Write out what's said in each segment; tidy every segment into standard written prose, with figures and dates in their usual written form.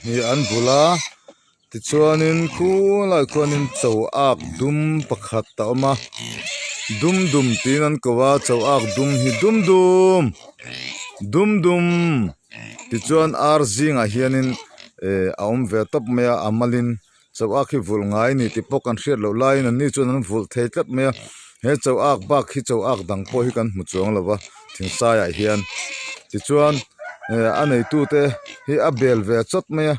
Hi an bul a tichuanin khulaiah khuanin chaw ak dum pakhat a awm a dum dum tiin an ko a chaw ak dum hi dum dum dum dum tichuan ar zingah hianin eh a awm ve tawp mai a a malin chaw ak hi vulh ngai a ni tih pawh kan hriat loh laiin an ni chuan an vulh thei tlat mai a he chaw ak bak hi chaw ak dang pawh hi kan hmu chuang lo va thingsaiah hian tichuan eh a neitute hi a bel ve chawt mai a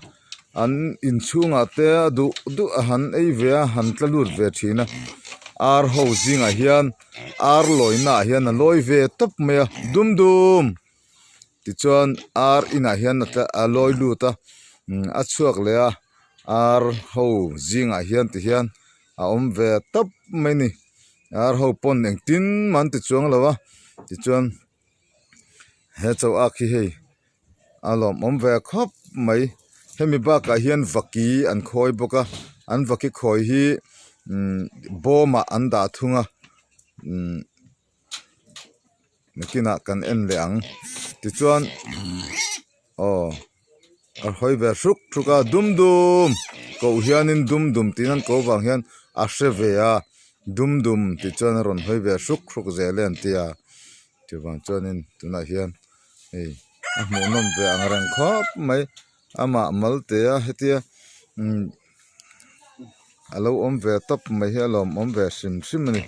an inchhungah te a duh duh a han ei ve a han tla lut ve thin a ar ho zingah hian ar lawina ah hian a lawi ve tawp mai a dum dum. Tichuan ar inah hian a lawi lut a a chhuak leh a ar ho zingah hian ti hian a awm ve tawp mai a ni ar ho pawn engtin mah an ti chuang lo a tichuan he chaw ak hi hei a lawmawm ve khawp mai hemi bakah hian vaki an khawi bawk a an vaki khawi hi umm bawmah an dah thung a umm. Nakinah kan en leh ang tichuan aw a hawi ve hruk hruk a dum dum koh hianin dum dum tiin an koh vang hian a hre ve a dum dum tih chuan a rawn hawi ve hruk hruk zel e an ti a chuvang chuanin tunah hian hei a hmuhnawm ve ang reng khawp mai amah maltea hetia umm a lo awm ve tawp mai hi a lawmawm ve hrim hrim a ni.